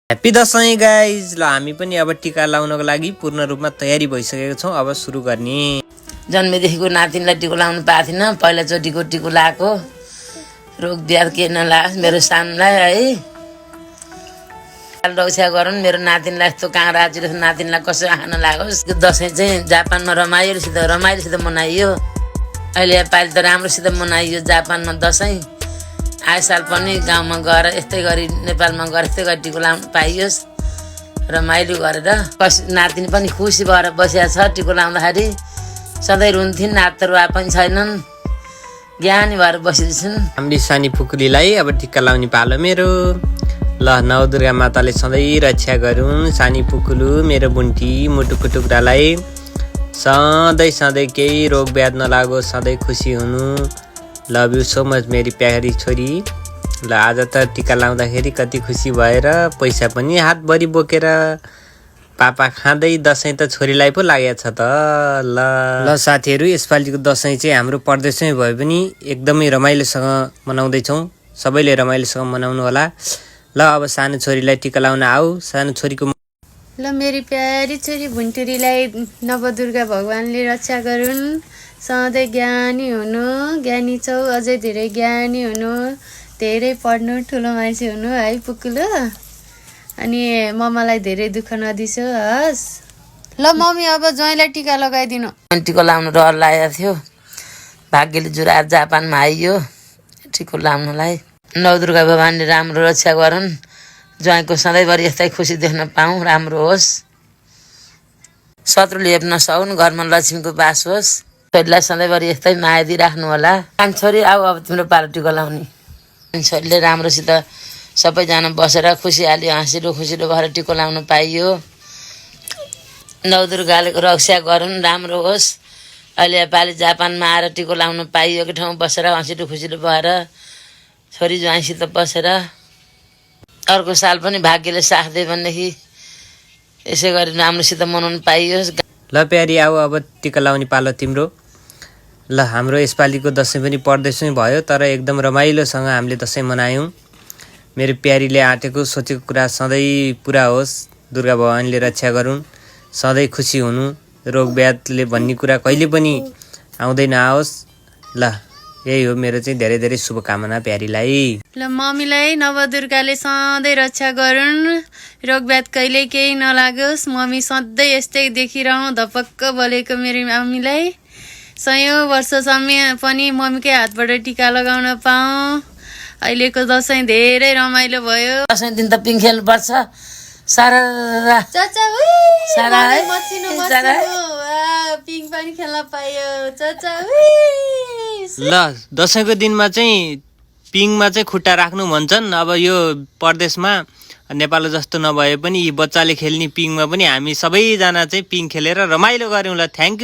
Happy Dashain guys. ल हामी पनि अब टिका लाउनको लागि पूर्ण रूपमा तयारी भइसकेको छौँ। अब सुरु गर्ने। जन्मेदेखिको नातिनीलाई टिको लाउनु पाएको थिइनँ। पहिलाचोटिको टिको लाएको। रोग ब्याध के नलाओस् मेरो सानोलाई है। रक्षा गरून् मेरो नातिनीलाई। यस्तो कहाँ राज्य नातिनीलाई कसो आँखा नलागोस्। दसैँ चाहिँ जापानमा रमाइलोसित मनाइयो। अहिले पालि त राम्रोसित मनाइयो जापानमा दसैँ। आए साल पनि गाउँमा गएर यस्तै गरी नेपालमा गएर यस्तै गरी टिको लाउनु पाइयोस् रमाइलो गरेर। नातिनी पनि खुसी भएर बसिया छ टिको लाउँदाखेरि। सधैँ रुन्थिन्, नातरुवा पनि छैनन्, ज्ञानी भएर बसिदिन्छन्। हामीले सानी फुकुलीलाई अब टिका लाउने पालो मेरो। ल नवदुर्गा माताले सधैँ रक्षा गरून् सानी फुकुलु मेरो बुन्टी मुटुको टुक्रालाई। सधैँ केही रोग ब्याध नलागोस्, सधैँ खुसी हुनु। लभ यु सो मच मेरी प्यारी छोरी। ल आज त टिका लाउँदाखेरि कति खुसी भएर पैसा पनि हातभरि बोकेर पापा खाँदै दसैँ त छोरीलाई पो लागेको छ त। ल साथीहरू, यसपालिको दसैँ चाहिँ हाम्रो परदेशमै भए पनि एकदमै रमाइलोसँग मनाउँदैछौँ। सबैले रमाइलोसँग मनाउनु होला। ल अब सानो छोरीलाई टिका लाउन आऊ। सानो छोरीको ल मेरी प्यारी छोरी भुन्टुरीलाई नवदुर्गा भगवानले रक्षा गरून्। सधैँ ज्ञानी हुनु, ज्ञानी छौ अझै धेरै ज्ञानी हुनु, धेरै पढ्नु, ठुलो मान्छे हुनु है पुकुलो। अनि मम्मालाई धेरै दुःख नदिसो हस्। ल मम्मी अब ज्वाइँलाई टिका लगाइदिनु। टिको लाउनु रहर लागेको थियो। भाग्यले जुराएर जापानमा आइयो टिको लाउनलाई। नवदुर्गा भगवानले राम्रो रक्षा गरून्। ज्वाइँको सधैँभरि यस्तै खुसी देख्न पाऊँ, राम्रो होस्। शत्रु लेप नसकुन्, घरमा लक्ष्मीको बास होस्। छोरीलाई सधैँभरि यस्तै माया दिइराख्नु होला। छोरी आऊ अब तिम्रो पालो टिको लाउने। छोरीले राम्रोसित सबैजना बसेर खुसियाली हाँसिलो खुसिलो भएर टिको लाउनु पाइयो। नवदुर्गाले रक्षा गरून्, राम्रो होस्। अहिले पालि जापानमा आएर टिको लाउनु पाइयो कि ठाउँ बसेर हाँसिलो खुसिलो भएर छोरी ज्वाइँसित बसेर। अर्को साल पनि भाग्यले साथ दियो भनेदेखि यसै गरी राम्रोसित मनाउनु पाइयोस्। ल प्यारी आऊ अब टिका लाउने पालो तिम्रो। ल हाम्रो यसपालिको दसैँ पनि परदेशमै भयो, तर एकदम रमाइलोसँग हामीले दसैँ मनायौँ। मेरो प्यारीले आँटेको सोचेको कुरा सधैँ पुरा होस्। दुर्गा भगवानले रक्षा गरून्, सधैँ खुसी हुनु, रोग ब्याधले भन्ने कुरा कहिले पनि आउँदै नआओस्। ल यही हो मेरो चाहिँ धेरै धेरै शुभकामना प्यारीलाई। ल मम्मीलाई नवदुर्गाले सधैँ रक्षा गरून्, रोगब्याध कहिले केही नलागोस्। मम्मी सधैँ यस्तै देखिरहँ धपक्क बोलेको मेरो मम्मीलाई। सयौँ वर्षसम्म पनि मम्मीकै हातबाट टिका लगाउन पाऊँ। अहिलेको दसैँ धेरै रमाइलो भयो। दसैँ दिन त पिङ खेल्नुपर्छ। सारा चाचा सारा है? पिङ पनि खेल्न पायो चाचा। ल दसैँको दिनमा चाहिँ पिङमा चाहिँ खुट्टा राख्नु भन्छन्। अब यो परदेशमा नेपाल जस्तो नभए पनि यी बच्चाले खेल्ने पिङमा पनि हामी सबैजना चाहिँ पिङ खेलेर रमाइलो गऱ्यौँ। ल थ्याङ्क यू।